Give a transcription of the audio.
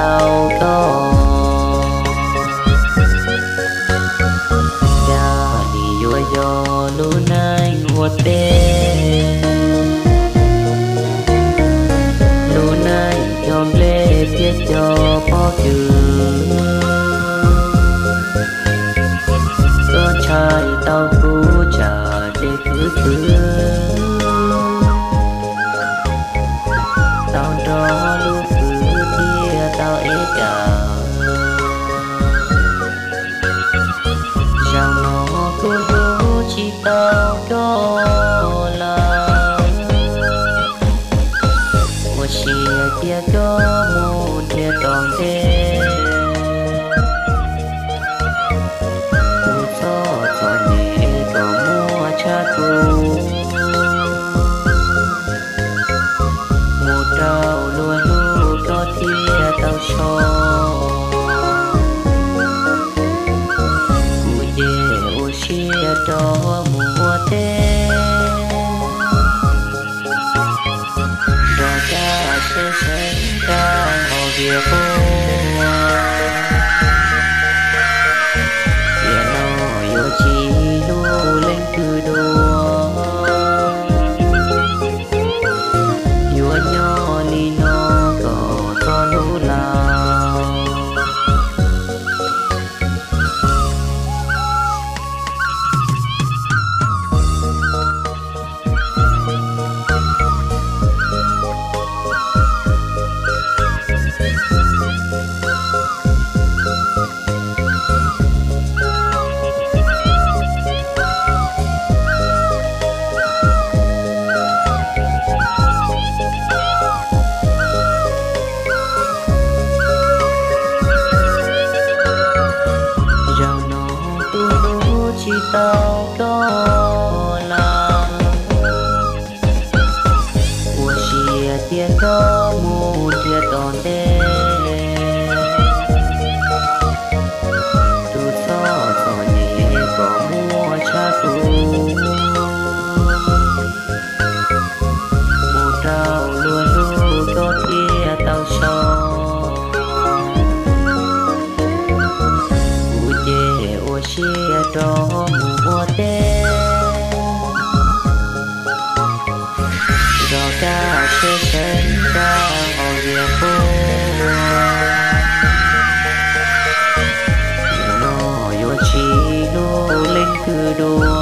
tau koj, cas nim yuav yog lub neej ua teb, lub neej cog nplej thiab cog pob kws. Koj ntshai tau kuv tsam dej kwv kwv, tau nrog lub kwv thiaj tau ev dam. Zaum no kuv hlub tsis tau koj lawm, ua siab tias koj mus nrhiav tom ntej, tus txoj txom nyem kom muab tshaj tu, mus rau luag hlub koj thiaj tau so. Kuv ces ua siab rov mus ua teb, nrog koj sawv tsees nrog haus vias quaj. Tiam no yuav tsis hlub leej twg dua, yuav nyob li no kom txog hnub laus. Zaum no kuv hlub tsis tau koj lawm, ua siab tias koj mus nrhiav tom ntej, tus txoj txom nyem kom muab tshaj tu, mus rau luag hlub koj thiaj tau so. Kuv ces ua siab rov mus ua teb, nrog koj sawv tsees nrog haus vias quaj. Tiam no yuav tsis hlub leej twg dua,